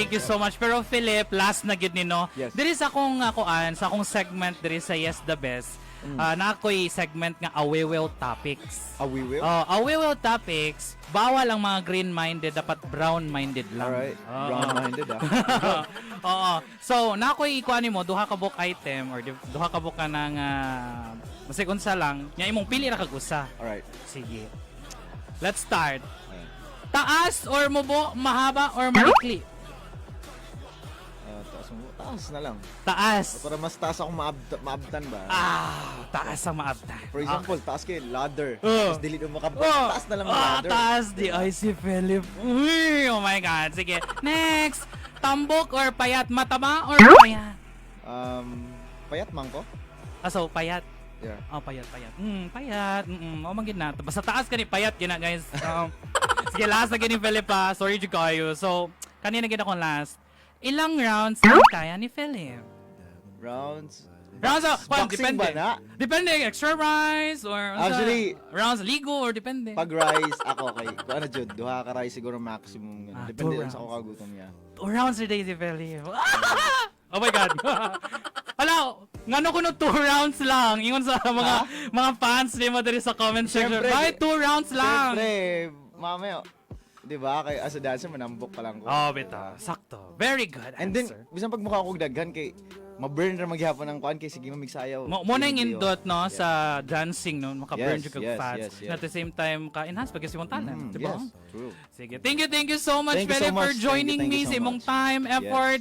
Thank you so much. Pero Philip, last na gid ni, no. Yes. Diri sa akong kuan, sa akong segment diri sa Yes the Best. Na ako'y segment nga Awewew Topics. Awiwiw? Oh, Awewew Topics, bawal ang mga green-minded, dapat brown-minded lang. Alright. Oo. Brown-minded ah. Oo. So, na ako'y ikuan nimo duha ka book item or duha ka book ka ng masig unsa lang, nya imong pili ra kag usa. Alright. Sige. Let's start. Ayan. Taas or mubo, mahaba or maikli? Ah, taas mo. Taas na lang. Taas. Para mas taas akong maabtan ba? Ah, taas ang maabtan. For example, taas kay ladder. Oh. Tapos dili mo makabot. Oh. Taas na lang ang Ah, ladder. taas di ay si Philip. Uy, oh my God. Sige. Next. Tambok or payat? Mataba or payat? Payat man ko? Ah, so payat. Yeah. Oh, payat, payat. Payat. Oh, man na. Basta taas ka ni payat gina, guys. Sige, last na gini Philip ah. Sorry jud kayo. So, kanina gid akong last. Ilang rounds ang kaya ni Philip? Rounds. Rounds, ah, well, Boxing depende. ba na? Depende, extra rice or Actually, rounds ligo or depende. Pag rice, ako kay, kung ano jud, duha ka rice siguro maximum. Ganun. Ah, Depende two lang sa rounds. ako kagutom niya. 2 rounds a day si Philip. Oh my God. Hala, ngano kuno 2 rounds lang? Ingon sa mga fans ni mo diri sa comment section. Siyempre, Bakit 2 rounds lang? Siyempre, mamaya, di ba, kay as a dancer, manambok pa lang ko. Oh, bitaw. Sakto. Very good And then, answer. bisan pag mukha ko daghan kay ma-burn ra maghapon ang kuan kay sige mamigsayaw. Mo na yung Video. indot no sa dancing no, maka-burn jud kag fats. Yes. And at the same time ka enhance pag imong talent, di ba? Yes, true. Sige. Thank you so much Thank you so Philip for much. Thank you, joining thank me you sa so imong much. time, effort.